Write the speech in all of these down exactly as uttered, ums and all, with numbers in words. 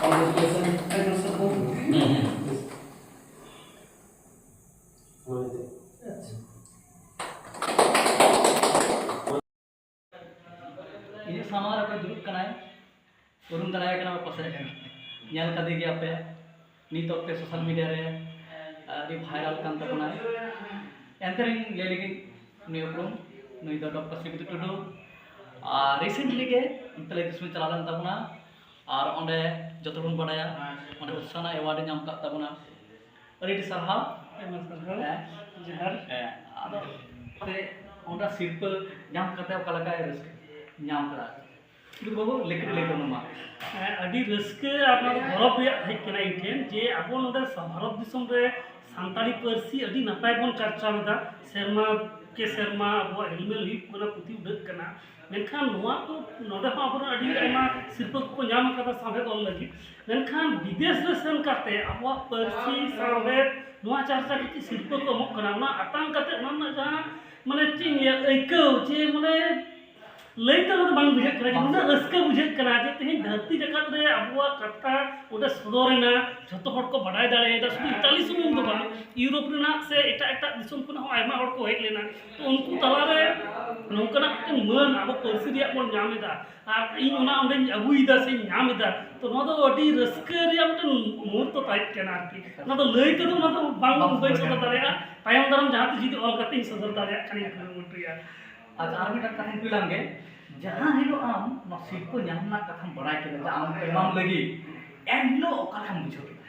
Congratulations. Thank you, sir. ᱤᱧᱟᱹᱜ ᱥᱟᱢᱟᱝ ᱨᱮ ᱚᱠᱚᱭ ᱫᱩᱲᱩᱵ ᱠᱟᱱᱟᱭ, ᱩᱨᱩᱢ ᱫᱟᱲᱮᱭᱟᱭ ᱠᱟᱱᱟ ᱯᱮ ᱯᱟᱥᱮᱡ, ᱧᱮᱞ ᱠᱟᱫᱮ ᱜᱮᱭᱟ ᱯᱮ᱾ ᱱᱤᱛ ᱚᱠᱛᱮ social media ᱨᱮ ᱟᱹᱰᱤ viral ᱠᱟᱱ ᱛᱟᱵᱚᱱᱟᱭ᱾ ᱮᱱᱛᱮ ᱨᱮᱦᱚᱸ ᱞᱟᱹᱭ ᱞᱟᱹᱜᱤᱫ ᱱᱩᱭ ᱩᱯᱨᱩᱢ, ᱱᱩᱭ ᱫᱚ ᱰᱚᱠᱴᱚᱨ ᱥᱤᱵᱤᱛ ᱴᱩᱰᱩ᱾ ᱟᱨ recently ᱜᱮ ᱛᱟᱞᱮ ᱫᱤᱥᱚᱢᱮ ᱪᱟᱞᱟᱣ ᱞᱮᱱ ᱛᱟᱵᱚᱱᱟ, ᱟᱨ ᱚᱸᱰᱮ ᱡᱚᱛᱚ ᱵᱚᱱ ᱵᱟᱲᱟᱭᱟ, ᱚᱸᱰᱮ ᱩᱥᱟᱱᱟ award ᱮ ᱧᱟᱢ ᱟᱠᱟᱫ ᱛᱟᱵᱚᱱᱟ᱾ ᱟᱹᱰᱤ ᱟᱹᱰᱤ ᱥᱟᱨᱦᱟᱣ᱾ ᱟᱭᱢᱟ ᱥᱟᱨᱦᱟᱣ᱾ ᱦᱮᱸ᱾ ᱡᱚᱦᱟᱨ᱾ ᱦᱮᱸ, ᱟᱫᱚ ᱛᱮ ᱚᱸᱰᱮ ᱥᱤᱨᱯᱟᱹ ᱧᱟᱢ ᱠᱟᱛᱮ ᱚᱠᱟ ᱞᱮᱠᱟᱭ ᱨᱟᱹᱥᱠᱟᱹ ᱧᱟᱢ ᱠᱮᱫᱟ? ᱥᱤᱵᱤᱛ ᱵᱟᱹᱵᱩ, ᱞᱟᱹᱭ ᱠᱟᱹᱴᱤᱡ ᱞᱟᱹᱭ ᱛᱟᱵᱚᱱ ᱢᱟ᱾ ᱦᱮᱸ, ᱟᱹᱰᱤ ᱨᱟᱹᱥᱠᱟᱹ ᱟᱨ ᱱᱚᱣᱟ ᱫᱚ ᱜᱚᱨᱚᱵᱽ ᱨᱮᱭᱟᱜ ᱛᱟᱦᱮᱸ ᱠᱟᱱᱟ ᱤᱧ ᱴᱷᱮᱱ, ᱡᱮ ᱟᱵᱚ ᱱᱚᱰᱮ ᱥᱟ-, ᱵᱷᱟᱨᱚᱛ ᱫᱤᱥᱚᱢ ᱨᱮ ᱥᱟᱱᱛᱟᱲᱤ ᱯᱟᱹᱨᱥᱤ ᱟᱹᱰᱤ ᱱᱟᱯᱟᱭ ᱵᱚᱱ ᱪᱟᱨᱪᱟᱣ ᱮᱫᱟ᱾ ᱥᱮᱨᱢᱟ ᱠᱮ ᱥᱮᱨᱢᱟ ᱟᱵᱚᱣᱟᱜ ᱦᱮᱞᱢᱮᱞ ᱦᱩᱭᱩᱜ ᱠᱟᱱᱟ, ᱯᱩᱛᱷᱤ ᱩᱰᱷᱟᱹᱜ ᱠᱟᱱᱟ, ᱢᱮᱱᱠᱷᱟᱱ ᱱᱚᱣᱟ ᱠᱚ ᱱᱚᱰᱮ ᱦᱚᱸ ᱟᱵᱚᱨᱮᱱ ᱟᱹᱰᱤ ᱟᱭᱢᱟ ᱥᱤᱨᱯᱟᱹ ᱠᱚᱠᱚ ᱧᱟᱢ ᱟᱠᱟᱫᱟ ᱥᱟᱶᱦᱮᱫ ᱚᱞ ᱞᱟᱹᱜᱤᱫ, ᱢᱮᱱᱠᱷᱟᱱ ᱵᱤᱫᱮᱥ ᱨᱮ ᱥᱮᱱ ᱠᱟᱛᱮ ᱟᱵᱚᱣᱟᱜ ᱯᱟᱹᱨᱥᱤ ᱥᱟᱶᱦᱮᱫ ᱱᱚᱣᱟ ᱪᱟᱨᱪᱟ ᱠᱟᱛᱮ ᱥᱤᱨᱯᱟᱹ ᱠᱚ ᱮᱢᱚᱜ ᱠᱟᱱᱟ, ᱚᱱᱟ ᱟᱛᱟᱝ ᱠᱟᱛᱮ ᱚᱱᱟ ᱨᱮᱱᱟᱜ ᱡᱟᱦᱟᱸ, ᱢᱟᱱᱮ, ᱪᱮᱫ ᱤᱧ ᱞᱟᱹᱭᱟ, ᱟᱹᱭᱠᱟᱹᱣ ᱡᱮ, ᱢᱟᱱᱮ, ᱞᱟᱹᱭ ᱛᱮ ᱚᱱᱟ ᱫᱚ ᱵᱟᱝ ᱵᱩᱡᱷᱟᱹᱜ ᱠᱟᱱᱟ ᱡᱮ ᱱᱩᱱᱟᱹᱜ ᱨᱟᱹᱥᱠᱟᱹ ᱵᱩᱡᱷᱟᱹᱜ ᱠᱟᱱᱟ ᱡᱮ ᱛᱮᱦᱮᱧ ᱫᱷᱟᱹᱨᱛᱤ ᱡᱟᱠᱟᱛ ᱨᱮ ᱟᱵᱚᱣᱟᱜ ᱠᱟᱛᱷᱟ ᱚᱸᱰᱮ ᱥᱚᱫᱚᱨ ᱮᱱᱟ, ᱡᱷᱚᱛᱚ ᱦᱚᱲ ᱠᱚ ᱵᱟᱰᱟᱭ ᱫᱟᱲᱮᱭᱟᱫᱟ᱾ ᱥᱩᱫᱷᱩ ᱤᱛᱟᱞᱤ ᱥᱩᱢᱩᱝ ᱫᱚ ᱵᱟᱝ, ᱤᱭᱩᱨᱳᱯ ᱨᱮᱱᱟᱜ ᱥᱮ ᱮᱴᱟᱜ ᱮᱴᱟᱜ ᱫᱤᱥᱚᱢ ᱠᱷᱚᱱᱟᱜ ᱦᱚᱸ ᱟᱭᱢᱟ ᱦᱚᱲ ᱠᱚ ᱦᱮᱡ ᱞᱮᱱᱟ᱾ ᱛᱚ, ᱩᱱᱠᱩ ᱛᱟᱞᱟᱨᱮ ᱱᱚᱝᱠᱟᱱᱟᱜ ᱢᱤᱫᱴᱮᱱ ᱢᱟᱹᱱ ᱟᱵᱚ ᱯᱟᱹᱨᱥᱤ ᱨᱮᱭᱟᱜ ᱵᱚᱱ ᱧᱟᱢ ᱮᱫᱟ, ᱟᱨ ᱤᱧ ᱚᱱᱟ ᱚᱸᱰᱮᱧ ᱟᱹᱜᱩᱭᱮᱫᱟ ᱥᱮᱧ ᱧᱟᱢ ᱮᱫᱟ, ᱛᱚ, ᱱᱚᱣᱟ ᱫᱚ ᱟᱹᱰᱤ ᱨᱟᱹᱥᱠᱟᱹ ᱨᱮᱭᱟᱜ ᱢᱤᱫᱴᱮᱱ ᱢᱩᱦᱩᱨᱛᱚ ᱛᱟᱦᱮᱸ ᱠᱟᱱᱟ ᱟᱨᱠᱤ᱾ ᱚᱱᱟ ᱫᱚ ᱞᱟᱹᱭ ᱛᱮᱫᱚ ᱚᱱᱟ ᱫᱚ ᱵᱟᱝ ᱵᱟᱹᱧ ᱥᱚᱫᱚᱨ ᱫᱟᱲᱮᱭᱟᱜᱼᱟ᱾ ᱛᱟᱭᱚᱢ ᱫᱟᱨᱟᱢ ᱡᱟᱦᱟᱸ ᱛᱤᱥ ᱡᱩᱫᱤ ᱚᱞ ᱠᱟᱛᱮᱧ ᱥᱚᱫᱚᱨ ᱫᱟᱲᱮᱭᱟᱜ ᱠᱷᱟᱱᱤᱧ ᱠᱩᱨᱩᱢᱩᱴᱩᱭᱟ᱾ ᱟᱪᱪᱷᱟ, ᱟᱨ ᱢᱤᱫᱴᱟᱝ ᱠᱟᱛᱷᱟᱧ ᱠᱩᱞᱟᱢ ᱜᱮ, ᱡᱟᱦᱟᱸ ᱦᱤᱞᱳᱜ ᱟᱢ ᱱᱚᱣᱟ ᱥᱤᱨᱯᱟᱹ ᱧᱟᱢ ᱨᱮᱱᱟᱜ ᱠᱟᱛᱷᱟᱢ ᱵᱟᱲᱟᱭ ᱠᱮᱫᱟ ᱡᱮ ᱟᱢ ᱮᱢᱟᱢ ᱞᱟᱹᱜᱤᱫ, ᱮᱱ ᱦᱤᱞᱳᱜ ᱚᱠᱟ ᱞᱮᱠᱟᱢ ᱵᱩᱡᱷᱟᱹᱣ ᱠᱮᱫᱟ?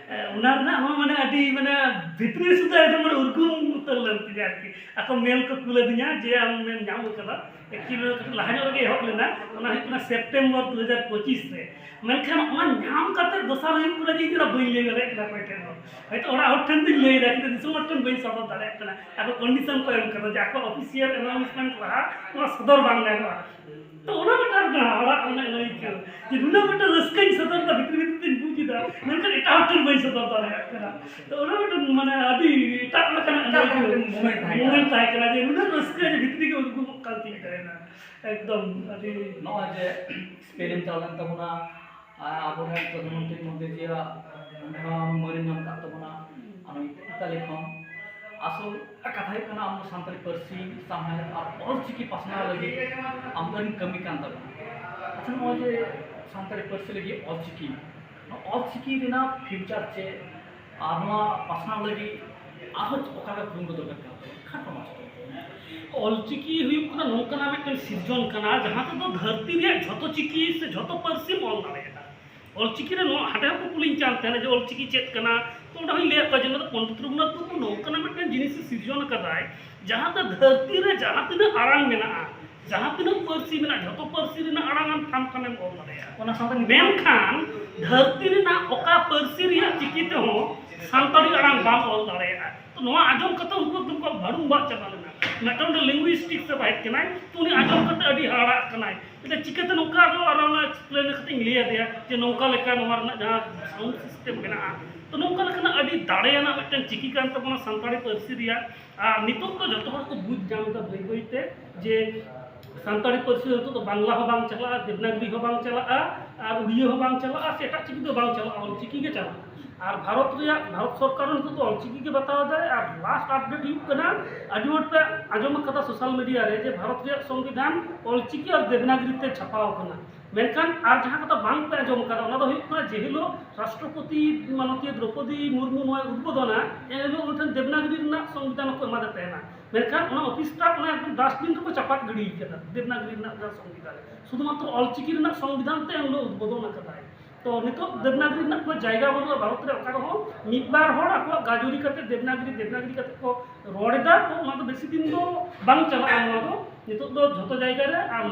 ᱮ, ᱚᱱᱟ ᱨᱮᱱᱟᱜ ᱦᱚᱸ, ᱢᱟᱱᱮ, ᱟᱹᱰᱤ, ᱢᱟᱱᱮ, ᱵᱷᱤᱛᱨᱤ ᱥᱩᱫᱷᱟᱹ ᱮᱠᱫᱚᱢ, ᱢᱟᱱᱮ, ᱩᱨᱜᱩᱢ ᱩᱛᱟᱹᱨ ᱞᱮᱱ ᱛᱤᱧᱟ ᱟᱨᱠᱤ᱾ ᱟᱠᱚ ᱢᱮᱞ ᱠᱚ ᱠᱩᱞ ᱟᱹᱫᱤᱧᱟ ᱡᱮ ᱟᱢᱮᱢ ᱧᱟᱢ ᱠᱟᱫᱟ᱾ Actually ᱱᱚᱣᱟ ᱠᱟᱹᱴᱤᱡ ᱞᱟᱦᱟ ᱧᱚᱜ ᱨᱮᱜᱮ ᱮᱦᱚᱵ ᱞᱮᱱᱟ, ᱚᱱᱟ ᱦᱩᱭᱩᱜ ᱠᱟᱱᱟ ᱥᱮᱯᱴᱮᱢᱵᱚᱨ ᱫᱩ ᱦᱟᱡᱟᱨ ᱯᱚᱸᱪᱤᱥ ᱨᱮ᱾ ᱢᱮᱱᱠᱷᱟᱱ ᱚᱱᱟ ᱧᱟᱢ ᱠᱟᱛᱮ ᱫᱚᱥᱟᱨ ᱦᱩᱭᱩᱜ ᱠᱟᱱᱟ ᱡᱮ ᱤᱧ ᱫᱚ ᱵᱟᱹᱧ ᱞᱟᱹᱭ ᱫᱟᱲᱮᱭᱟᱜ ᱠᱟᱱᱟ ᱚᱠᱚᱭ ᱴᱷᱮᱱ ᱦᱚᱸ᱾ ᱦᱚᱭᱛᱳ ᱚᱲᱟᱜ ᱦᱚᱲ ᱴᱷᱮᱱ ᱫᱚᱧ ᱞᱟᱹᱭ ᱮᱫᱟ, ᱠᱤᱱᱛᱩ ᱫᱤᱥᱚᱢ ᱦᱚᱲ ᱴᱷᱮᱱ ᱵᱟᱹᱧ ᱥᱚᱫᱚᱨ ᱫᱟᱲᱮᱭᱟᱜ ᱠᱟᱱᱟ᱾ ᱟᱠᱚ condition ᱠᱚ ᱮᱢ ᱠᱟᱫᱟ ᱡᱮ ᱟᱠᱚ official announcement ᱞᱟᱦᱟ ᱱᱚᱣᱟ ᱥᱚᱫᱚᱨ ᱵᱟᱝ ᱜᱟᱱᱚᱜᱼᱟ᱾ ᱛᱚ, ᱚᱱᱟ ᱢᱤᱫᱴᱟᱝ ᱦᱟᱦᱟᱲᱟᱜ ᱢᱟᱱᱮ ᱟᱹᱭᱠᱟᱹᱣ ᱡᱮ ᱱᱩᱱᱟᱹᱜ ᱢᱤᱫᱴᱟᱝ ᱨᱟᱹᱥᱠᱟᱹᱧ ᱥᱚᱫᱚᱨ ᱮᱫᱟ, ᱵᱷᱤᱛᱨᱤ ᱵᱷᱤᱛᱨᱤ ᱛᱤᱧ ᱵᱩᱡᱽ ᱮᱫᱟ, ᱢᱮᱱᱠᱷᱟᱱ ᱮᱴᱟᱜ ᱦᱚᱲ ᱴᱷᱮᱱ ᱵᱟᱹᱧ ᱥᱚᱫᱚᱨ ᱫᱟᱲᱮᱭᱟᱜ ᱠᱟᱱᱟ᱾ ᱛᱚ, ᱚᱱᱟ ᱢᱤᱫᱴᱟᱝ, ᱢᱟᱱᱮ, ᱟᱹᱰᱤ ᱮᱴᱟᱜ ᱞᱮᱠᱟᱱᱟᱜ ᱮᱴᱟᱜ ᱟᱹᱭᱠᱟᱹᱣ, ᱞᱮᱠᱟᱱᱟᱜ moment ᱛᱟᱦᱮᱸ ᱠᱟᱱᱟ᱾ Moment ᱛᱟᱦᱮᱸ ᱠᱟᱱᱟ ᱡᱮ ᱱᱩᱱᱟᱹᱜ ᱨᱟᱹᱥᱠᱟᱹ ᱡᱮ ᱵᱷᱤᱛᱨᱤ ᱜᱮ ᱩᱫᱽᱜᱩᱢᱚᱜ ᱠᱟᱱ ᱛᱤᱧ ᱛᱟᱦᱮᱱᱟ᱾ ᱮᱠᱫᱚᱢ ᱟᱹᱰᱤ ᱱᱚᱜᱼᱚᱭ ᱡᱮ ᱥᱯᱮᱱ ᱮᱢ ᱪᱟᱞᱟᱣ ᱞᱮᱱ ᱛᱟᱵᱚᱱᱟ, ᱟᱨ ᱟᱵᱚᱨᱮᱱ ᱯᱨᱚᱫᱷᱟᱱ ᱢᱚᱱᱛᱨᱤ ᱢᱳᱫᱤ ᱡᱤᱭᱟᱜ ᱚᱸᱰᱮ ᱦᱚᱸ ᱢᱟᱹᱱᱮ ᱧᱟᱢ ᱠᱟᱜ ᱛᱟᱵᱚᱱᱟ᱾ ᱟᱨ ᱤᱛᱟᱞᱤ ᱠᱷᱚᱱ ᱟᱥᱚᱞ ᱠᱟᱛᱷᱟ ᱦᱩᱭᱩᱜ ᱠᱟᱱᱟ, ᱟᱵᱚ ᱥᱟᱱᱛᱟᱲᱤ ᱯᱟᱹᱨᱥᱤ, ᱥᱟᱶᱦᱮᱫ ᱟᱨ ᱚᱞᱪᱤᱠᱤ ᱯᱟᱥᱱᱟᱣ ᱞᱟᱹᱜᱤᱫ ᱟᱢᱫᱟᱱᱤ ᱠᱟᱹᱢᱤ ᱠᱟᱱ ᱛᱟᱵᱚᱱᱟ᱾ ᱟᱪᱪᱷᱟ, ᱱᱚᱜᱼᱚᱭ ᱡᱮ ᱥᱟᱱᱛᱟᱲᱤ ᱯᱟᱹᱨᱥᱤ ᱞᱟᱹᱜᱤᱫ ᱚᱞᱪᱤᱠᱤ, ᱱᱚᱣᱟ ᱚᱞᱪᱤᱠᱤ ᱨᱮᱱᱟᱜ ᱯᱷᱤᱭᱩᱪᱟᱨ ᱪᱮᱫ ᱟᱨ ᱱᱚᱣᱟ ᱯᱟᱥᱱᱟᱣ ᱞᱟᱹᱜᱤᱫ ᱟᱨᱦᱚᱸ ᱚᱠᱟ ᱞᱮᱠᱟ ᱠᱩᱨᱩᱢᱩᱴᱩ ᱫᱚᱨᱠᱟᱨ ᱠᱟᱱ ᱛᱟᱵᱚᱱᱟ? ᱠᱷᱟᱴᱚ ᱢᱟᱪᱷᱟ ᱛᱮ᱾ ᱚᱞᱪᱤᱠᱤ ᱦᱩᱭᱩᱜ ᱠᱟᱱᱟ ᱱᱚᱝᱠᱟᱱᱟᱜ ᱢᱤᱫᱴᱮᱱ ᱥᱤᱨᱡᱚᱱ ᱠᱟᱱᱟ, ᱡᱟᱦᱟᱸ ᱛᱮᱫᱚ ᱫᱷᱟᱹᱨᱛᱤ ᱨᱮᱭᱟᱜ ᱡᱷᱚᱛᱚ ᱪᱤᱠᱤ ᱥᱮ ᱡᱷᱚᱛᱚ ᱯᱟᱹᱨᱥᱤᱢ ᱚᱞ ᱫᱟᱲᱮᱭᱟᱜᱼᱟ᱾ ᱚᱞᱪᱤᱠᱤ ᱨᱮ ᱱᱚᱣᱟ ᱦᱟᱸᱰᱮ ᱦᱚᱸᱠᱚ ᱠᱩᱞᱤᱧ ᱠᱟᱱ ᱛᱟᱦᱮᱱᱟ ᱡᱮ ᱚᱞᱪᱤᱠᱤ ᱪᱮᱫ ᱠᱟᱱᱟ, ᱛᱚ ᱚᱸᱰᱮ ᱦᱚᱸᱧ ᱞᱟᱹᱭᱟᱫ ᱠᱚᱣᱟ ᱡᱮ ᱱᱚᱣᱟ ᱫᱚ ᱯᱚᱱᱰᱤᱛ ᱨᱚᱜᱷᱩᱱᱟᱛᱷ ᱢᱩᱨᱢᱩ ᱱᱚᱝᱠᱟᱱᱟᱜ ᱢᱤᱫᱴᱮᱱ ᱡᱤᱱᱤᱥᱮ ᱥᱤᱨᱡᱚᱱ ᱟᱠᱟᱫᱟᱭ, ᱡᱟᱦᱟᱸ ᱫᱚ ᱫᱷᱟᱹᱨᱛᱤ ᱨᱮ ᱡᱟᱦᱟᱸ ᱛᱤᱱᱟᱹᱜ ᱟᱲᱟᱝ ᱢᱮᱱᱟᱜᱼᱟ, ᱡᱟᱦᱟᱸ ᱛᱤᱱᱟᱹᱜ ᱯᱟᱹᱨᱥᱤ ᱢᱮᱱᱟᱜᱼᱟ, ᱡᱷᱚᱛᱚ ᱯᱟᱹᱨᱥᱤ ᱨᱮᱱᱟᱜ ᱟᱲᱟᱝ ᱟᱢ ᱴᱷᱟᱢ ᱴᱷᱟᱢᱮᱢ ᱚᱞ ᱫᱟᱲᱮᱭᱟᱜᱼᱟ᱾ ᱚᱱᱟ ᱥᱟᱶᱛᱮ ᱱᱤᱛᱚᱜ ᱢᱮᱱᱠᱷᱟᱱ ᱫᱷᱟᱹᱨᱛᱤ ᱨᱮᱱᱟᱜ ᱚᱠᱟ ᱯᱟᱹᱨᱥᱤ ᱨᱮᱭᱟᱜ ᱪᱤᱠᱤ ᱛᱮᱦᱚᱸ ᱥᱟᱱᱛᱟᱲᱤ ᱟᱲᱟᱝ ᱵᱟᱢ ᱚᱞ ᱫᱟᱲᱮᱭᱟᱜᱼᱟ᱾ ᱛᱚ ᱱᱚᱣᱟ ᱟᱸᱡᱚᱢ ᱠᱟᱛᱮ ᱩᱱᱠᱩ ᱫᱚᱠᱚ ᱵᱷᱟᱹᱲᱩᱢ ᱵᱟᱜ ᱪᱟᱵᱟ ᱞᱮᱱᱟ᱾ ᱢᱤᱫᱴᱟᱝ ᱚᱸᱰᱮ ᱞᱤᱝᱜᱩᱭᱥᱴᱤᱠ ᱥᱮ ᱛᱟᱦᱮᱸ ᱠᱟᱱᱟᱭ, ᱛᱚ ᱩᱱᱤ ᱟᱸᱡᱚᱢ ᱠᱟᱛᱮ ᱟᱹᱰᱤ ᱦᱟᱦᱟᱲᱟᱜ ᱠᱟᱱᱟᱭ᱾ ᱢᱮᱱᱫᱟ, "ᱪᱤᱠᱟᱹᱛᱮ ᱱᱚᱝᱠᱟ?" ᱟᱫᱚ ᱟᱨ ᱚᱱᱟ ᱮᱠᱥᱯᱞᱮᱱ ᱠᱟᱛᱮᱧ ᱞᱟᱹᱭ ᱟᱫᱮᱭᱟ ᱡᱮ ᱱᱚᱝᱠᱟ ᱞᱮᱠᱟ ᱱᱚᱣᱟ ᱨᱮᱱᱟᱜ ᱡᱟᱦᱟᱸ ᱥᱟᱣᱩᱱᱰ ᱥᱤᱥᱴᱮᱢ ᱢᱮᱱᱟᱜᱼᱟ, ᱛᱚ ᱱᱚᱝᱠᱟ ᱞᱮᱠᱟᱱᱟᱜ ᱟᱹᱰᱤ ᱫᱟᱲᱮᱭᱟᱱᱟᱜ ᱢᱤᱫᱴᱟᱝ ᱪᱤᱠᱤ ᱠᱟᱱ ᱛᱟᱵᱚᱱᱟ ᱥᱟᱱᱛᱟᱲᱤ ᱯᱟᱹᱨᱥᱤ ᱨᱮᱭᱟᱜ᱾ ᱟᱨ ᱱᱤᱛᱚᱜ ᱫᱚ ᱡᱚᱛᱚ ᱦᱚᱲ ᱠᱚ ᱵᱩᱡᱽ ᱧᱟᱢ ᱮᱫᱟ ᱵᱟᱹᱭ ᱵᱟᱹᱭ ᱛᱮ ᱡᱮ ᱥᱟᱱᱛᱟᱲᱤ ᱯᱟᱹᱨᱥᱤ ᱫᱚ ᱱᱤᱛᱚᱜ ᱫᱚ ᱵᱟᱝᱞᱟ ᱦᱚᱸ ᱵᱟᱝ ᱪᱟᱞᱟᱜᱼᱟ, ᱫᱮᱵᱽᱱᱟᱜᱽᱨᱤ ᱦᱚᱸ ᱵᱟᱝ ᱪᱟᱞᱟᱜᱼᱟ, ᱟᱨ ᱩᱲᱤᱭᱟᱹ ᱦᱚᱸ ᱵᱟᱝ ᱪᱟᱞᱟᱜᱼᱟ, ᱥᱮ ᱮᱴᱟᱜ ᱪᱤᱠᱤ ᱫᱚ ᱵᱟᱝ ᱪᱟᱞᱟᱜᱼᱟ, ᱚᱞᱪᱤᱠᱤ ᱜᱮ ᱪᱟᱞᱟᱜᱼᱟ᱾ ᱟᱨ ᱵᱷᱟᱨᱚᱛ ᱨᱮᱭᱟᱜ, ᱵᱷᱟᱨᱚᱛ ᱥᱚᱨᱠᱟᱨ ᱦᱚᱸ ᱱᱤᱛᱚᱜ ᱫᱚ ᱚᱞᱪᱤᱠᱤ ᱜᱮ ᱵᱟᱛᱟᱣ ᱮᱫᱟᱭ᱾ ᱟᱨ ᱞᱟᱥᱴ ᱟᱯᱰᱮᱴ ᱦᱩᱭᱩᱜ ᱠᱟᱱᱟ, ᱟᱹᱰᱤ ᱦᱚᱲ ᱯᱮ ᱟᱸᱡᱚᱢ ᱟᱠᱟᱫᱟ ᱥᱳᱥᱟᱞ ᱢᱤᱰᱤᱭᱟ ᱨᱮ ᱡᱮ ᱵᱷᱟᱨᱚᱛ ᱨᱮᱭᱟᱜ ᱥᱚᱝᱵᱤᱫᱷᱟᱱ ᱚᱞᱪᱤᱠᱤ ᱟᱨ ᱫᱮᱵᱽᱱᱟᱜᱽᱨᱤ ᱛᱮ ᱪᱷᱟᱯᱟᱣ ᱟᱠᱟᱱᱟ᱾ ᱢᱮᱱᱠᱷᱟᱱ ᱟᱨ ᱡᱟᱦᱟᱸ ᱠᱟᱛᱷᱟ ᱵᱟᱝ ᱯᱮ ᱟᱸᱡᱚᱢ ᱟᱠᱟᱫᱟ, ᱚᱱᱟ ᱫᱚ ᱦᱩᱭᱩᱜ ᱠᱟᱱᱟ, ᱡᱮ ᱦᱤᱞᱳᱜ ᱨᱟᱥᱴᱨᱚᱯᱚᱛᱤ ᱢᱟᱱᱚᱛᱤᱭᱟᱹ ᱫᱨᱚᱯᱚᱫᱤ ᱢᱩᱨᱢᱩ ᱱᱚᱣᱟᱭ ᱩᱫᱵᱳᱫᱚᱱᱟ, ᱮᱱ ᱦᱤᱞᱳᱜ ᱩᱱᱤ ᱴᱷᱮᱱ ᱫᱮᱵᱽᱱᱟᱜᱽᱨᱤ ᱨᱮᱱᱟᱜ ᱥᱚᱝᱵᱤᱫᱷᱟᱱ ᱦᱚᱸᱠᱚ ᱮᱢᱟᱫᱮ ᱛᱟᱦᱮᱱᱟ᱾ ᱢᱮᱱᱠᱷᱟᱱ ᱚᱱᱟ ᱚᱯᱷᱤᱥ ᱥᱴᱟᱯ ᱚᱱᱟ ᱮᱠᱫᱚᱢ ᱰᱟᱥᱴᱵᱤᱱ ᱨᱮᱠᱚ ᱪᱟᱯᱟᱫ ᱜᱤᱰᱤ ᱠᱟᱫᱟ ᱫᱮᱵᱽᱱᱟᱜᱽᱨᱤ ᱨᱮᱱᱟᱜ ᱡᱟᱦᱟᱸ ᱥᱚᱝᱵᱤᱫᱷᱟᱱ᱾ ᱥᱩᱫᱷᱩᱢᱟᱛᱨᱚ ᱚᱞᱪᱤᱠᱤ ᱨᱮᱱᱟᱜ ᱥᱚᱝᱵᱤᱫᱷᱟᱱ ᱛᱮ ᱮᱱ ᱦᱤᱞᱳᱜ ᱩᱫᱵᱳᱫᱚᱱ ᱟᱠᱟᱫᱟᱭ᱾ ᱛᱚ ᱱᱤᱛᱚᱜ ᱫᱮᱵᱽᱱᱟᱜᱽᱨᱤ ᱨᱮᱱᱟᱜ ᱠᱳᱱᱳ ᱡᱟᱭᱜᱟ ᱵᱟᱹᱱᱩᱜᱼᱟ ᱵᱷᱟᱨᱚᱛ ᱨᱮ᱾ ᱚᱠᱟ ᱨᱮᱦᱚᱸ ᱢᱤᱫ ᱵᱟᱨ ᱦᱚᱲ ᱟᱠᱚᱣᱟᱜ ᱜᱟᱡᱚᱨᱤ ᱠᱟᱛᱮ ᱫᱮᱵᱽᱱᱟᱜᱽᱨᱤ, ᱫᱮᱵᱽᱱᱟᱜᱽᱨᱤ ᱠᱟᱛᱮ ᱠᱚ ᱨᱚᱲ ᱮᱫᱟ᱾ ᱛᱚ ᱚᱱᱟ ᱫᱚ ᱵᱮᱥᱤ ᱫᱤᱱ ᱫᱚ ᱵᱟᱝ ᱪᱟᱞᱟᱜᱼᱟ᱾ ᱱᱚᱣᱟ ᱫᱚ ᱱᱤᱛᱚᱜ ᱫᱚ ᱡᱷᱚᱛᱚ ᱡᱟᱭᱜᱟ ᱨᱮ᱾ ᱟᱨ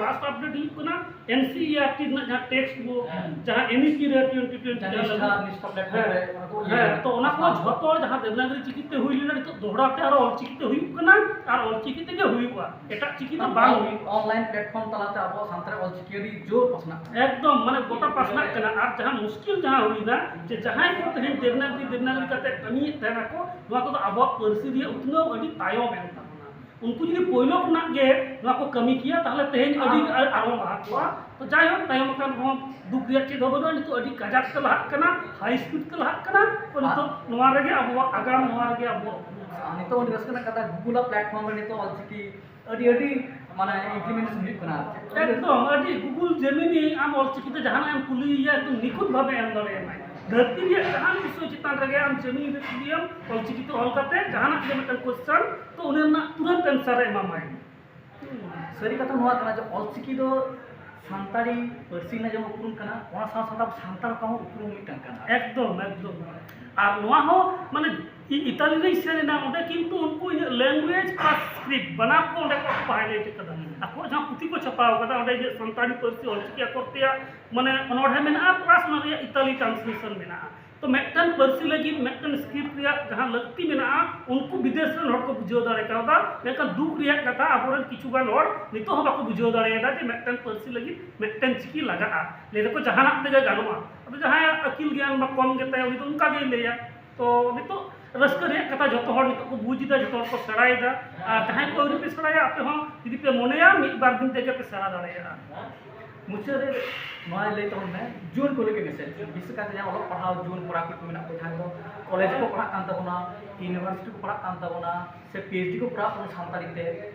ᱞᱟᱥᱴ ᱟᱯᱰᱮᱴ ᱦᱩᱭᱩᱜ ᱠᱟᱱᱟ, ᱮᱱ ᱥᱤ ᱤ ᱟᱨ ᱴᱤ ᱨᱮᱱᱟᱜ ᱡᱟᱦᱟᱸ ᱴᱮᱠᱥᱴ ᱵᱩᱠ, ᱦᱮᱸ᱾ ᱡᱟᱦᱟᱸ ᱮᱱ ᱤ ᱯᱤ ᱨᱮ ᱴᱩᱭᱮᱱᱴᱤ ᱴᱩᱭᱮᱱᱴᱤ ᱡᱟᱦᱟᱸ ᱡᱟᱦᱟᱸ ᱱᱤᱥᱴᱷᱟ, ᱞᱟᱹᱜᱤᱫ, ᱱᱤᱥᱴᱷᱟ platform ᱦᱮᱸ, ᱨᱮ ᱚᱱᱟ ᱠᱚ ᱦᱮᱸ, ᱤᱭᱟᱹ ᱛᱚ ᱚᱱᱟ ᱠᱚ ᱱᱤᱥᱴᱷᱟ ᱡᱷᱚᱛᱚ ᱡᱟᱦᱟᱸ ᱫᱮᱵᱽᱱᱟᱜᱽᱨᱤ ᱪᱤᱠᱤ ᱛᱮ ᱦᱩᱭ ᱞᱮᱱᱟ, ᱱᱤᱛᱚᱜ ᱫᱚᱦᱲᱟ ᱛᱮ ᱟᱨᱚ ᱚᱞᱪᱤᱠᱤ ᱛᱮ ᱦᱩᱭᱩᱜ ᱠᱟᱱᱟ, ᱟᱨ ᱚᱞᱪᱤᱠᱤ ᱛᱮᱜᱮ ᱦᱩᱭᱩᱜᱼᱟ, ᱮᱴᱟᱜ ᱪᱤᱠᱤ ᱫᱚ ᱵᱟᱝ ᱦᱩᱭᱩᱜᱼᱟ᱾ ᱚᱱᱞᱟᱭᱤᱱ platform ᱛᱟᱞᱟᱛᱮ ᱟᱵᱚᱣᱟᱜ ᱥᱟᱱᱛᱟᱲᱤ ᱚᱞᱪᱤᱠᱤ ᱟᱹᱰᱤ ᱡᱳᱨ ᱯᱟᱥᱱᱟᱜ ᱠᱟᱱᱟ᱾ ᱮᱠᱫᱚᱢ, ᱢᱟᱱᱮ ᱜᱚᱴᱟ ᱯᱟᱥᱱᱟᱜ ᱠᱟᱱᱟ᱾ ᱟᱨ ᱡᱟᱦᱟᱸ ᱢᱩᱥᱠᱤᱞ ᱡᱟᱦᱟᱸ ᱦᱩᱭᱱᱟ, ᱡᱮ ᱡᱟᱦᱟᱸᱭ ᱠᱚ ᱛᱮᱦᱮᱧ ᱫᱮᱵᱽᱱᱟᱜᱽᱨᱤ, ᱫᱮᱵᱽᱱᱟᱜᱽᱨᱤ ᱠᱟᱛᱮ ᱠᱟᱹᱢᱤᱭᱮᱫ ᱛᱟᱦᱮᱱᱟ ᱠᱚ, ᱱᱚᱣᱟ ᱠᱚᱫᱚ ᱟᱵᱚᱣᱟᱜ ᱯᱟᱹᱨᱥᱤ ᱨᱮᱭᱟᱜ ᱩᱛᱱᱟᱹᱣ ᱟᱹᱰᱤ ᱛᱟᱭᱚᱢ ᱮᱱ ᱛᱟᱵᱚᱱᱟ᱾ ᱩᱱᱠᱩ ᱡᱩᱫᱤ ᱯᱳᱭᱞᱳ ᱠᱷᱚᱱᱟᱜ ᱜᱮ ᱱᱚᱣᱟ ᱠᱚ ᱠᱟᱹᱢᱤ ᱠᱮᱭᱟ, ᱛᱟᱦᱚᱞᱮ ᱛᱮᱦᱮᱧ ᱟᱹᱰᱤ ᱟᱨ ᱟᱨᱦᱚᱸ ᱞᱟᱦᱟ ᱠᱚᱜᱼᱟ᱾ ᱛᱚ ᱡᱟᱭᱦᱳᱠ, ᱛᱟᱭᱚᱢ ᱟᱠᱟᱱ ᱨᱮᱦᱚᱸ ᱫᱩᱠ ᱨᱮᱭᱟᱜ ᱪᱮᱫ ᱦᱚᱸ ᱵᱟᱹᱱᱩᱜᱼᱟ᱾ ᱱᱤᱛᱚᱜ ᱟᱹᱰᱤ ᱠᱟᱡᱟᱠ ᱛᱮ ᱞᱟᱦᱟᱜ ᱠᱟᱱᱟ, ᱦᱟᱭ ᱥᱯᱤᱰ ᱛᱮ ᱞᱟᱦᱟᱜ ᱠᱟᱱᱟ᱾ ᱛᱚ ᱱᱤᱛᱚᱜ ᱱᱚᱣᱟ ᱨᱮᱜᱮ ᱟᱵᱚᱣᱟᱜ ᱟᱜᱟᱢ, ᱱᱚᱣᱟ ᱨᱮᱜᱮ ᱟᱵᱚᱣᱟᱜ ᱩᱯᱨᱩᱢ᱾ ᱟᱨ ᱱᱤᱛᱚᱜ ᱟᱹᱰᱤ ᱨᱟᱹᱥᱠᱟᱹ ᱨᱮᱱᱟᱜ ᱠᱟᱛᱷᱟ, ᱜᱩᱜᱩᱞ ᱟᱜ ᱯᱞᱟᱴᱯᱷᱚᱨᱢ ᱨᱮ ᱱᱤᱛᱚᱜ ᱚᱞᱪᱤᱠᱤ ᱟᱹᱰᱤ ᱟᱹᱰᱤ ᱢᱟᱱᱮ ᱤᱢᱯᱞᱤᱢᱮᱱᱴᱮᱥᱚᱱ ᱦᱩᱭᱩᱜ ᱠᱟᱱᱟ ᱟᱨ ᱪᱮᱫ᱾ ᱮᱠᱫᱚᱢ, ᱟᱹᱰᱤ ᱜᱩᱜᱩᱞ ᱡᱮᱢᱤᱱᱤ ᱟᱢ ᱚᱞᱪᱤᱠᱤ ᱛᱮ ᱡᱟᱦᱟᱱᱟᱜ ᱮᱢ ᱠᱩᱞᱤᱭᱮᱭᱟ, ᱮᱠᱫᱚᱢ ᱱᱤᱠᱷᱩᱛ ᱵᱷᱟᱵᱮ ᱮᱢ ᱫᱟᱲᱮᱭᱟᱢᱟᱭ᱾ ᱫᱷᱟᱹᱨᱛᱤ ᱨᱮᱭᱟᱜ ᱡᱟᱦᱟᱱ ᱵᱤᱥᱚᱭ ᱪᱮᱛᱟᱱ ᱨᱮᱜᱮ ᱟᱢ ᱡᱮᱢᱤᱱᱤ ᱨᱮ ᱠᱩᱞᱤᱭᱮᱢ ᱚᱞᱪᱤᱠᱤ ᱛᱮ ᱚᱞ ᱠᱟᱛᱮ ᱡᱟᱦᱟᱱᱟᱜ ᱜᱮ ᱢᱤᱫᱴᱟᱝ ᱠᱚᱥᱪᱟᱱ, ᱛᱚ ᱚᱱᱟ ᱨᱮᱱᱟᱜ ᱛᱩᱨᱟᱹᱱᱛ ᱮᱱᱥᱟᱨ ᱮ ᱮᱢᱟᱢᱟᱭ᱾ ᱥᱟᱹᱨᱤ ᱠᱟᱛᱷᱟ ᱱᱚᱣᱟ ᱠᱟᱱᱟ ᱡᱮ ᱚᱞᱪᱤᱠᱤ ᱫᱚ ᱥᱟᱱᱛᱟᱲᱤ ᱯᱟᱹᱨᱥᱤ ᱨᱮᱱᱟᱜ ᱡᱮᱢᱚᱱ ᱩᱯᱨᱩᱢ ᱠᱟᱱᱟ, ᱚᱱᱟ ᱥᱟᱶ ᱥᱟᱶᱛᱮ ᱟᱵᱚ ᱥᱟᱱᱛᱟᱲ ᱠᱚᱣᱟᱜ ᱦᱚᱸ ᱩᱯᱨᱩᱢ ᱢᱤᱫᱴᱟᱝ ᱠᱟᱱᱟ᱾ ᱮᱠᱫᱚᱢ, ᱮᱠᱫᱚᱢ᱾ ᱟᱨ ᱱᱚᱣᱟ ᱦᱚᱸ ᱢᱟᱱᱮ ᱤᱧ ᱤᱛᱟᱞᱤ ᱨᱮᱧ ᱥᱮᱱ ᱮᱱᱟ, ᱚᱸᱰᱮ ᱠᱤᱱᱛᱩ ᱩᱱᱠᱩ ᱤᱧᱟᱹᱜ ᱞᱮᱝᱜᱩᱭᱮᱡᱽ ᱯᱞᱟᱥ ᱥᱠᱨᱤᱯᱴ ᱵᱟᱱᱟᱨ ᱠᱚ ᱚᱸᱰᱮ ᱠᱚ ᱦᱟᱭᱞᱟᱭᱤᱴ ᱟᱠᱟᱫᱟ᱾ ᱟᱠᱚᱣᱟᱜ ᱡᱟᱦᱟᱸ ᱯᱩᱛᱷᱤ ᱠᱚ ᱪᱷᱟᱯᱟᱣ ᱟᱠᱟᱫᱟ, ᱚᱸᱰᱮ ᱤᱧᱟᱹᱜ ᱥᱟᱱᱛᱟᱲᱤ ᱯᱟᱹᱨᱥᱤ ᱚᱞᱪᱤᱠᱤ ᱟᱠᱷᱚᱨ ᱛᱮᱭᱟᱜ ᱢᱟᱱᱮ ᱚᱱᱚᱬᱦᱮ ᱢᱮᱱᱟᱜᱼᱟ, ᱯᱞᱟᱥ ᱚᱱᱟ ᱨᱮᱭᱟᱜ ᱤᱛᱟᱞᱤ ᱴᱨᱟᱱᱥᱞᱮᱥᱚᱱ ᱢᱮᱱᱟᱜᱼᱟ᱾ ᱛᱚ ᱢᱤᱫᱴᱟᱝ ᱯᱟᱹᱨᱥᱤ ᱞᱟᱹᱜᱤᱫ ᱢᱤᱫᱴᱟᱝ ᱥᱠᱨᱤᱯᱴ ᱨᱮᱭᱟᱜ ᱡᱟᱦᱟᱸ ᱞᱟᱹᱠᱛᱤ ᱢᱮᱱᱟᱜᱼᱟ, ᱩᱱᱠᱩ ᱵᱤᱫᱮᱥ ᱨᱮᱱ ᱦᱚᱲ ᱠᱚ ᱵᱩᱡᱷᱟᱹᱣ ᱫᱟᱲᱮ ᱠᱟᱣᱫᱟ, ᱢᱮᱱᱠᱷᱟᱱ ᱫᱩᱠ ᱨᱮᱭᱟᱜ ᱠᱟᱛᱷᱟ, ᱟᱵᱚᱨᱮᱱ ᱠᱤᱪᱷᱩ ᱜᱟᱱ ᱦᱚᱲ ᱱᱤᱛᱚᱜ ᱦᱚᱸ ᱵᱟᱠᱚ ᱵᱩᱡᱷᱟᱹᱣ ᱫᱟᱲᱮᱭᱟᱫᱟ ᱡᱮ ᱢᱤᱫᱴᱟᱝ ᱯᱟᱹᱨᱥᱤ ᱞᱟᱹᱜᱤᱫ ᱢᱤᱫᱴᱟᱝ ᱪᱤᱠᱤ ᱞᱟᱜᱟᱜᱼᱟ᱾ ᱞᱟᱹᱭ ᱫᱟᱠᱚ ᱡᱟᱦᱟᱱᱟᱜ ᱛᱮᱜᱮ ᱜᱟᱱᱚᱜᱼᱟ᱾ ᱟᱫᱚ ᱡᱟᱦᱟᱸᱭᱟᱜ ᱟᱹᱠᱤᱞ ᱜᱮᱭᱟᱱ ᱵᱟ ᱠᱚᱢ ᱜᱮᱛᱟᱭᱟ, ᱩᱱᱤ ᱫᱚ ᱚᱱᱠᱟ ᱜᱮᱭ ᱞᱟᱹᱭᱟ᱾ ᱛᱚ ᱱᱤᱛᱚᱜ ᱨᱟᱹᱥᱠᱟᱹ ᱨᱮᱭᱟᱜ ᱠᱟᱛᱷᱟ, ᱡᱚᱛᱚ ᱦᱚᱲ ᱱᱤᱛᱚᱜ ᱠᱚ ᱵᱩᱡᱽ ᱮᱫᱟ, ᱡᱚᱛᱚ ᱦᱚᱲ ᱠᱚ ᱥᱮᱬᱟᱭᱮᱫᱟ᱾ ᱟᱨ ᱡᱟᱦᱟᱸᱭ ᱠᱚ ᱟᱹᱣᱨᱤ ᱯᱮ ᱥᱮᱬᱟᱭᱟ, ᱟᱯᱮ ᱦᱚᱸ ᱡᱩᱫᱤ ᱯᱮ ᱢᱚᱱᱮᱭᱟ, ᱢᱤᱫ ᱵᱟᱨ ᱫᱤᱱ ᱛᱮᱜᱮ ᱯᱮ ᱥᱮᱬᱟ ᱫᱟᱲᱮᱭᱟᱜᱼᱟ᱾ ᱢᱩᱪᱟᱹᱫ ᱨᱮ ᱱᱚᱣᱟ ᱞᱟᱹᱭ ᱛᱟᱵᱚᱱ ᱢᱮ, ᱡᱩᱣᱟᱹᱱ ᱠᱚ ᱞᱟᱹᱜᱤᱫ ᱢᱮᱥᱮᱡᱽ, ᱵᱤᱥᱮᱥ ᱠᱟᱭᱛᱮ ᱡᱟᱦᱟᱸ ᱚᱞᱚᱜ ᱯᱟᱲᱦᱟᱣ ᱡᱩᱣᱟᱹᱱ ᱠᱚᱲᱟ ᱠᱩᱲᱤ ᱠᱚ ᱢᱮᱱᱟᱜ ᱠᱚᱣᱟ, ᱡᱟᱦᱟᱸᱭ ᱫᱚ ᱠᱚᱞᱮᱡᱽ ᱠᱚ ᱯᱟᱲᱦᱟᱜ ᱠᱟᱱ ᱛᱟᱵᱚᱱᱟ, ᱤᱭᱩᱱᱤᱵᱷᱟᱨᱥᱤᱴᱤ ᱠᱚ ᱯᱟᱲᱦᱟᱜ ᱠᱟᱱ ᱛᱟᱵᱚᱱᱟ, ᱥᱮ ᱯᱤ ᱮᱭᱤᱪ ᱰᱤ ᱠᱚ ᱠᱚᱨᱟᱣ ᱛᱟᱵᱚᱱᱟ ᱥᱟᱱᱛᱟᱲᱤ ᱛᱮ,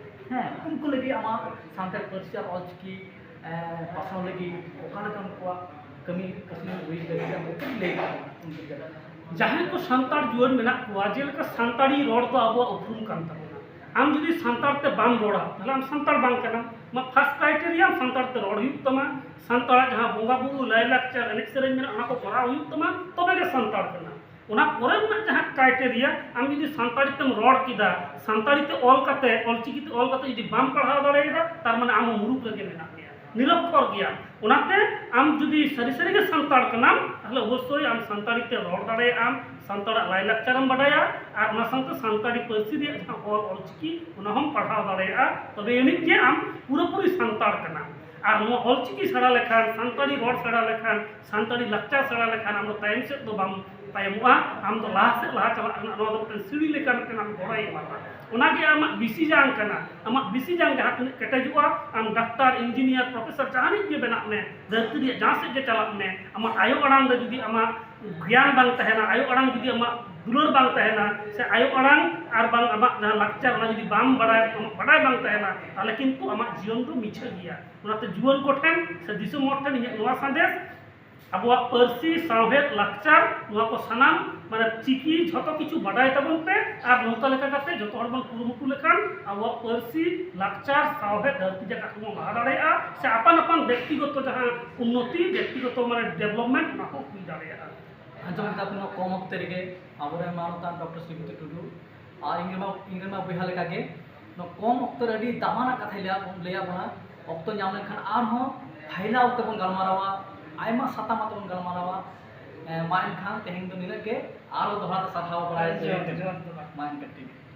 ᱦᱮᱸ, ᱩᱱᱠᱩ ᱞᱟᱹᱜᱤᱫ ᱟᱢᱟᱜ ᱥᱟᱱᱛᱟᱲ ᱯᱟᱹᱨᱥᱤ ᱟᱨ ᱚᱞᱪᱤᱠᱤ, ᱮᱸ, ᱯᱟᱥᱱᱟᱣ ᱞᱟᱹᱜᱤᱫ ᱚᱠᱟ ᱞᱮᱠᱟ ᱩᱱᱠᱩᱣᱟᱜ ᱠᱟᱹᱢᱤ ᱠᱟᱹᱥᱱᱤ ᱦᱩᱭ ᱫᱟᱲᱮᱭᱟᱜᱼᱟ, ᱩᱱᱠᱩ ᱞᱟᱹᱭ ᱛᱟᱵᱚᱱᱟ, ᱩᱱᱠᱩ ᱞᱟᱹᱭ᱾ ᱡᱟᱦᱟᱸᱭ ᱠᱚ ᱥᱟᱱᱛᱟᱲ ᱡᱩᱣᱟᱹᱱ ᱢᱮᱱᱟᱜ ᱠᱚᱣᱟ, ᱡᱮᱞᱮᱠᱟ ᱥᱟᱱᱛᱟᱲᱤ ᱨᱚᱲ ᱫᱚ ᱟᱵᱚᱣᱟᱜ ᱩᱯᱨᱩᱢ ᱠᱟᱱ ᱛᱟᱵᱚᱱᱟ᱾ ᱟᱢ ᱡᱩᱫᱤ ᱥᱟᱱᱛᱟᱲ ᱛᱮ ᱵᱟᱢ ᱨᱚᱲᱟ, ᱛᱟᱦᱞᱮ ᱟᱢ ᱥᱟᱱᱛᱟᱲ ᱵᱟᱝ ᱠᱟᱱᱟᱢ᱾ ᱟᱢᱟᱜ ᱯᱷᱟᱥᱴ ᱠᱨᱟᱭᱴᱮᱨᱤᱭᱟ ᱟᱢ ᱥᱟᱱᱛᱟᱲ ᱛᱮ ᱨᱚᱲ ᱦᱩᱭᱩᱜ ᱛᱟᱢᱟ, ᱥᱟᱱᱛᱟᱲᱟᱜ ᱡᱟᱦᱟᱸ ᱵᱚᱸᱜᱟ ᱵᱩᱨᱩ, ᱞᱟᱭᱞᱟᱠᱪᱟᱨ, ᱮᱱᱮᱡ ᱥᱮᱨᱮᱧ ᱢᱮᱱᱟᱜᱼᱟ, ᱚᱱᱟ ᱠᱚ ᱠᱚᱨᱟᱣ ᱦᱩᱭᱩᱜ ᱛᱟᱢᱟ, ᱛᱚᱵᱮ ᱜᱮ ᱥᱟᱱᱛᱟᱲ ᱠᱟᱱᱟ᱾ ᱚᱱᱟ ᱯᱚᱨᱮ ᱨᱮᱱᱟᱜ ᱡᱟᱦᱟᱸ ᱠᱨᱟᱭᱴᱮᱨᱤᱭᱟ, ᱟᱢ ᱡᱩᱫᱤ ᱥᱟᱱᱛᱟᱲᱤ ᱛᱮᱢ ᱨᱚᱲ ᱠᱮᱫᱟ, ᱥᱟᱱᱛᱟᱲᱤ ᱛᱮ ᱚᱞ ᱠᱟᱛᱮ, ᱚᱞᱪᱤᱠᱤ ᱛᱮ ᱚᱞ ᱠᱟᱛᱮ ᱡᱩᱫᱤ ᱵᱟᱢ ᱯᱟᱲᱦᱟᱣ ᱫᱟᱲᱮᱭᱟᱫᱟ, ᱛᱟᱨ ᱢᱟᱱᱮ ᱟᱢ ᱦᱚᱸ ᱢᱩᱨᱩᱠᱷ ᱨᱮᱜᱮ ᱢᱮᱱᱟᱜ ᱢᱮᱭᱟ, ᱱᱤᱨᱚᱠᱠᱷᱚᱨ ᱜᱮᱭᱟᱢ᱾ ᱚᱱᱟᱛᱮ ᱟᱢ ᱡᱩᱫᱤ ᱥᱟᱹᱨᱤ ᱥᱟᱹᱨᱤ ᱜᱮ ᱥᱟᱱᱛᱟᱲ ᱠᱟᱱᱟᱢ, ᱛᱟᱦᱞᱮ ᱚᱵᱚᱥᱥᱳᱭ ᱟᱢ ᱥᱟᱱᱛᱟᱲᱤ ᱛᱮ ᱨᱚᱲ ᱫᱟᱲᱮᱭᱟᱜ ᱟᱢ, ᱥᱟᱱᱛᱟᱲᱟᱜ ᱞᱟᱭᱞᱟᱠᱪᱟᱨᱮᱢ ᱵᱟᱰᱟᱭᱟ, ᱟᱨ ᱚᱱᱟ ᱥᱟᱶᱛᱮ ᱥᱟᱱᱛᱟᱲᱤ ᱯᱟᱹᱨᱥᱤ ᱨᱮᱭᱟᱜ ᱡᱟᱦᱟᱸ ᱚᱞ ᱚᱞᱪᱤᱠᱤ, ᱚᱱᱟ ᱦᱚᱸᱢ ᱯᱟᱲᱦᱟᱣ ᱫᱟᱲᱮᱭᱟᱜᱼᱟ᱾ ᱛᱚᱵᱮ ᱟᱹᱱᱤᱡ ᱜᱮ ᱟᱢ ᱯᱩᱨᱟᱹᱯᱩᱨᱤ ᱥᱟᱱᱛᱟᱲ ᱠᱟᱱᱟᱢ᱾ ᱟᱨ ᱱᱚᱣᱟ ᱚᱞᱪᱤᱠᱤ ᱥᱮᱬᱟ ᱞᱮᱠᱷᱟᱱ, ᱥᱟᱱᱛᱟᱲᱤ ᱨᱚᱲ ᱥᱮᱬᱟ ᱞᱮᱠᱷᱟᱱ, ᱥᱟᱱᱛᱟᱲᱤ ᱞᱟᱠᱪᱟᱨ ᱥᱮᱬᱟ ᱞᱮᱠᱷᱟᱱ ᱟᱢ ᱫᱚ ᱛᱟᱭᱚᱢ ᱥᱮᱫ ᱫᱚ ᱵᱟᱢ ᱛᱟᱭᱚᱢᱚᱜᱼᱟ, ᱟᱢ ᱫᱚ ᱞᱟᱦᱟ ᱥᱮᱫ ᱞᱟᱦᱟ ᱪᱟᱞᱟᱜ ᱨᱮᱱᱟᱜ ᱱᱚᱣᱟ ᱫᱚ ᱢᱤᱫᱴᱟᱝ ᱥᱤᱲᱤ ᱞᱮᱠᱟ ᱢᱤᱫᱴᱟᱝ ᱟᱢ ᱜᱚᱲᱚᱭ ᱮᱢᱟᱢᱟ᱾ ᱚᱱᱟᱜᱮ ᱟᱢᱟᱜ ᱵᱤᱥᱤ ᱡᱟᱝ ᱠᱟᱱᱟ᱾ ᱟᱢᱟᱜ ᱵᱤᱥᱤ ᱡᱟᱝ ᱡᱟᱦᱟᱸ ᱛᱤᱱᱟᱹᱜ ᱠᱮᱴᱮᱡᱚᱜᱼᱟ, ᱟᱢ ᱰᱟᱠᱛᱟᱨ, ᱤᱧᱡᱤᱱᱤᱭᱟᱨ, ᱯᱨᱚᱯᱷᱮᱥᱚᱨ, ᱡᱟᱦᱟᱱᱤᱡ ᱜᱮ ᱵᱮᱱᱟᱜ ᱢᱮ, ᱫᱷᱟᱹᱨᱛᱤ ᱨᱮᱭᱟᱜ ᱡᱟᱦᱟᱸ ᱥᱮᱫ ᱜᱮ ᱪᱟᱞᱟᱜ ᱢᱮ, ᱟᱢᱟᱜ ᱟᱭᱳ ᱟᱲᱟᱝ ᱨᱮ ᱡᱩᱫᱤ ᱟᱢᱟᱜ ᱜᱮᱭᱟᱱ ᱵᱟᱝ ᱛᱟᱦᱮᱱᱟ, ᱟᱭᱳ ᱟᱲᱟᱝ ᱡᱩᱫᱤ ᱟᱢᱟᱜ ᱫᱩᱞᱟᱹᱲ ᱵᱟᱝ ᱛᱟᱦᱮᱱᱟ, ᱥᱮ ᱟᱭᱳ ᱟᱲᱟᱝ ᱟᱨ ᱵᱟᱝ ᱟᱢᱟᱜ ᱡᱟᱦᱟᱸ ᱞᱟᱠᱪᱟᱨ, ᱚᱱᱟ ᱡᱩᱫᱤ ᱵᱟᱢ ᱵᱟᱲᱟᱭ, ᱟᱢᱟᱜ ᱵᱟᱰᱟᱭ ᱵᱟᱝ ᱛᱟᱦᱮᱱᱟ, ᱛᱟᱦᱚᱞᱮ ᱠᱤᱱᱛᱩ ᱟᱢᱟᱜ ᱡᱤᱭᱚᱱ ᱫᱚ ᱢᱤᱪᱷᱟᱹ ᱜᱮᱭᱟ᱾ ᱚᱱᱟᱛᱮ ᱡᱩᱣᱟᱹᱱ ᱠᱚᱴᱷᱮᱱ ᱥᱮ ᱫᱤᱥᱚᱢ ᱦᱚᱲ ᱴᱷᱮᱱ ᱤᱧᱟᱹᱜ ᱱᱚᱣᱟ ᱥᱟᱸᱫᱮᱥ, ᱟᱵᱚᱣᱟᱜ ᱯᱟᱹᱨᱥᱤ, ᱥᱟᱶᱦᱮᱫ, ᱞᱟᱠᱪᱟᱨ, ᱱᱚᱣᱟ ᱠᱚ ᱥᱟᱱᱟᱢ, ᱢᱟᱱᱮ, ᱪᱤᱠᱤ ᱡᱷᱚᱛᱚ ᱠᱤᱪᱷᱩ ᱵᱟᱰᱟᱭ ᱛᱟᱵᱚᱱ ᱯᱮ᱾ ᱟᱨ ᱱᱚᱝᱠᱟ ᱞᱮᱠᱟ ᱠᱟᱛᱮ ᱡᱚᱛᱚ ᱦᱚᱲ ᱵᱚᱱ ᱠᱩᱨᱩᱢᱩᱴᱩ ᱞᱮᱠᱷᱟᱱ ᱟᱵᱚᱣᱟᱜ ᱯᱟᱹᱨᱥᱤ, ᱞᱟᱠᱪᱟᱨ, ᱥᱟᱶᱦᱮᱫ ᱫᱷᱟᱹᱨᱛᱤ ᱡᱟᱠᱟᱛ ᱵᱚᱱ ᱞᱟᱦᱟ ᱫᱟᱲᱮᱭᱟᱜᱼᱟ, ᱥᱮ ᱟᱯᱟᱱ ᱟᱯᱟᱱ ᱵᱮᱠᱛᱤᱜᱚᱛᱚ ᱡᱟᱦᱟᱸ ᱩᱱᱱᱚᱛᱤ, ᱵᱮᱠᱛᱤᱜᱚᱛᱚ, ᱢᱟᱱᱮ, ᱰᱮᱵᱷᱞᱚᱯᱢᱮᱱᱴ, ᱚᱱᱟ ᱦᱚᱸ ᱦᱩᱭ ᱫᱟᱲᱮᱭᱟᱜᱼᱟ᱾ ᱟᱸᱡᱚᱢ ᱠᱮᱫᱟ ᱯᱮ ᱱᱚᱣᱟ ᱠᱚᱢ ᱚᱠᱛᱮ ᱨᱮᱜᱮ ᱟᱵᱚᱨᱮᱱ ᱢᱟᱱᱚᱛᱟᱱ ᱰᱚᱠᱴᱚᱨ ᱥᱨᱤᱢᱚᱛᱤ ᱴᱩᱰᱩ ᱟᱨ ᱤᱧ ᱨᱮᱱ ᱢᱟ, ᱤᱧ ᱨᱮᱱ ᱢᱟ ᱵᱚᱭᱦᱟ ᱞᱮᱠᱟᱜᱮ ᱱᱚᱣᱟ ᱠᱚᱢ ᱚᱠᱛᱚ ᱨᱮ ᱟᱹᱰᱤ ᱫᱟᱢᱟᱱᱟᱜ ᱠᱟᱛᱷᱟᱭ ᱞᱟᱹᱭᱟᱫ ᱵᱚᱱ, ᱞᱟᱹᱭᱟᱫ ᱵᱚᱱᱟ᱾ ᱚᱠᱛᱚ ᱧᱟᱢ ᱞᱮᱱᱠᱷᱟᱱ ᱟᱨᱦᱚᱸ ᱯᱷᱟᱭᱞᱟ ᱚᱠᱛᱚ ᱵᱚᱱ ᱜᱟᱞᱢᱟᱨᱟᱣᱟ, ᱟᱭᱢᱟ ᱥᱟᱛᱟᱢ ᱟᱛᱮ ᱵᱚᱱ ᱜᱟᱞᱢᱟᱨᱟᱣᱟ᱾ ᱮᱸ, ᱢᱟ ᱮᱱᱠᱷᱟᱱ ᱛᱮᱦᱮᱧ ᱫᱚ ᱱᱤᱱᱟᱹᱜ ᱜᱮ, ᱟᱨᱦᱚᱸ ᱫᱚᱦᱲᱟ ᱛᱮ ᱥᱟᱨᱦᱟᱣ ᱵᱟᱲᱟᱭ ᱡᱚᱦᱟᱨ, ᱡᱚᱦᱟᱨ, ᱡᱚᱦᱟᱨ᱾ ᱢᱟ ᱮᱱᱠᱷᱟᱱ ᱴᱷᱤᱠ ᱜᱮᱭᱟ᱾